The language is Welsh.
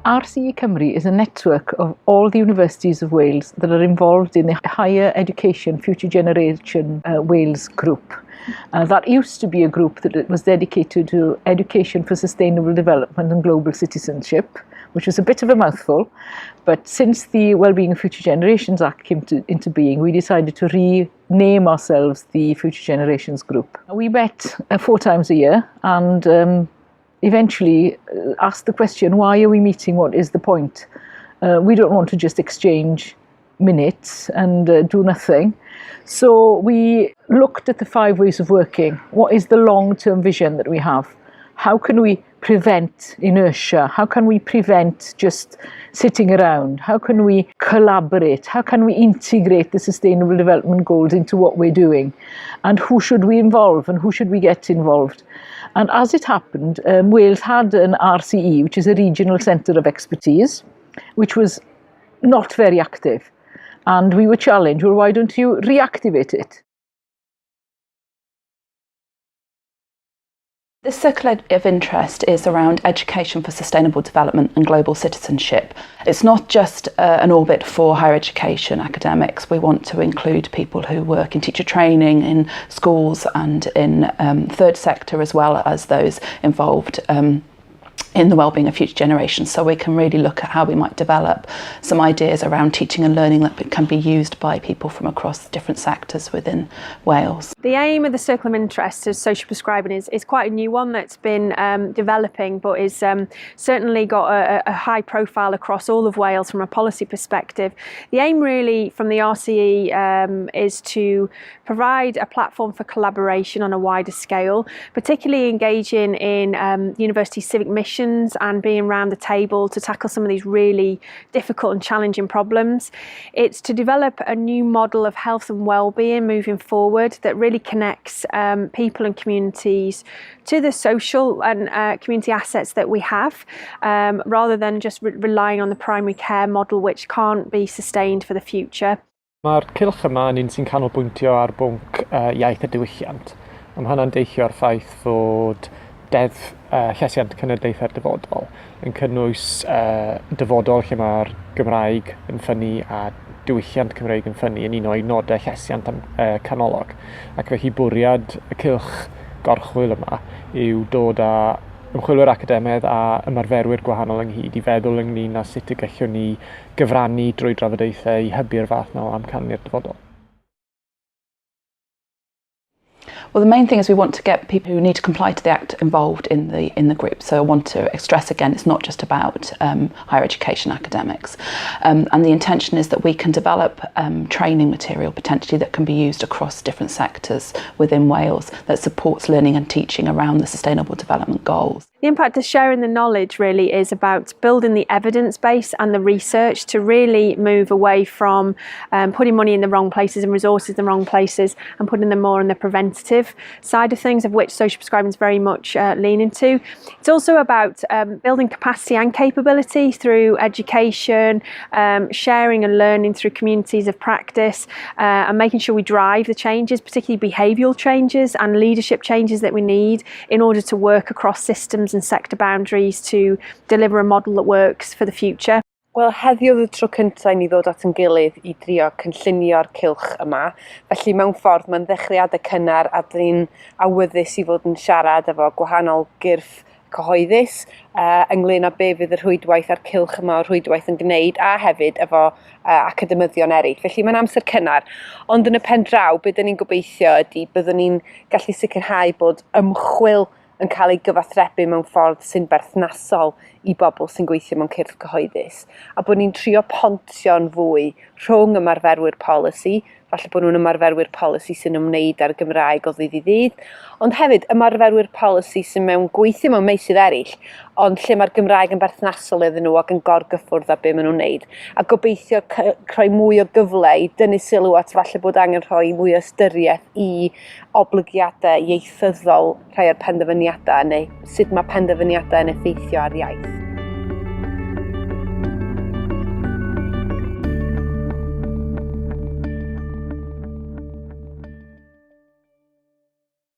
RCE Cymru is a network of all the universities of Wales that are involved in the Higher Education Future Generation Wales group. That used to be a group that was dedicated to education for sustainable development and global citizenship, which was a bit of a mouthful. But since the Wellbeing of Future Generations Act came into being, we decided to rename ourselves the Future Generations Group. We met 4 times a year and eventually asked the question, why are we meeting? What is the point? We don't want to just exchange minutes and do nothing. So we looked at the 5 ways of working. What is the long-term vision that we have? How can we prevent inertia? How can we prevent just sitting around? How can we collaborate? How can we integrate the Sustainable Development Goals into what we're doing? And who should we involve and who should we get involved? And as it happened, Wales had an RCE, which is a regional centre of expertise, which was not very active. And we were challenged, well, why don't you reactivate it? This circle of interest is around education for sustainable development and global citizenship. It's not just an orbit for higher education academics. We want to include people who work in teacher training, in schools and in third sector, as well as those involved in the wellbeing of future generations, so we can really look at how we might develop some ideas around teaching and learning that can be used by people from across different sectors within Wales. The aim of the Circle of Interest as social prescribing is quite a new one that's been developing, but is certainly got a high profile across all of Wales from a policy perspective. The aim really from the RCE is to provide a platform for collaboration on a wider scale, particularly engaging in university civic missions and being round the table to tackle some of these really difficult and challenging problems. It's to develop a new model of health and well-being moving forward that really connects people and communities to the social and community assets that we have, rather than just relying on the primary care model, which can't be sustained for the future. Mae'r cylch yma yn un sy'n canolbwyntio ar bwnc iaith a diwylliant. A mae hynna'n deillio o'r ffaith fod deddf llesiant cenedlaethau'r dyfodol yn cynnwys dyfodol lle mae'r Gymraeg yn ffynnu a diwylliant Cymreig yn ffynnu yn un o'i nodau llesiant canolog. Ac felly bwriad y cylch gorchwyl yma yw dod â ymchwilwyr academaidd a ymarferwyr gwahanol ynghyd i feddwl ynglyn â sut y gallwn ni gyfrannu drwy drafodaethau i hybu'r fath 'na o amcan i'r dyfodol. Well, the main thing is we want to get people who need to comply to the Act involved in the group. So I want to stress again, it's not just about higher education academics. And the intention is that we can develop training material potentially that can be used across different sectors within Wales that supports learning and teaching around the Sustainable Development Goals. The impact of sharing the knowledge really is about building the evidence base and the research to really move away from putting money in the wrong places and resources in the wrong places and putting them more in the preventative side of things, of which social prescribing is very much leaning to. It's also about building capacity and capability through education, sharing and learning through communities of practice, and making sure we drive the changes, particularly behavioural changes and leadership changes that we need in order to work across systems and sector boundaries to deliver a model that works for the future. Wel, heddiw oedd y tro cyntaf i ni ddod at yn gilydd i drio cynllunio'r cylch yma. Felly mewn ffordd mae'n ddechreuadau cynnar a dyn ni'n awyddus i fod yn siarad efo gwahanol gyrff cyhoeddus ynglyn â be fydd y rhwydwaith a'r cylch yma o'r rhwydwaith yn gwneud, a hefyd efo academyddion eraill. Felly mae'n amser cynnar. Ond yn y pen draw, be dyn ni'n gobeithio ydy byddwn ni'n gallu sicrhau bod ymchwil yn cael ei gyfathrebu mewn ffordd sy'n berthnasol i bobl sy'n gweithio mewn cyrff cyhoeddus. A bod ni'n trio pontio'n fwy rhwng ymarferwyr polisi, falle bod nhw'n ymarferwyr polisi sy'n ymwneud â'r Gymraeg o ddydd i ddydd, ond hefyd ymarferwyr polisi sy'n mewn gweithio mewn meysydd eraill, ond lle mae'r Gymraeg yn berthnasol iddyn nhw ac yn gorgyffwrdd â be maen nhw'n wneud. A gobeithio rhoi mwy o gyfle i dynnu sylw at falle bod angen rhoi mwy o ystyriaeth i oblygiadau ieithyddol rhai o'r penderfyniadau, neu sut mae penderfyniadau yn effeithio ar iaith.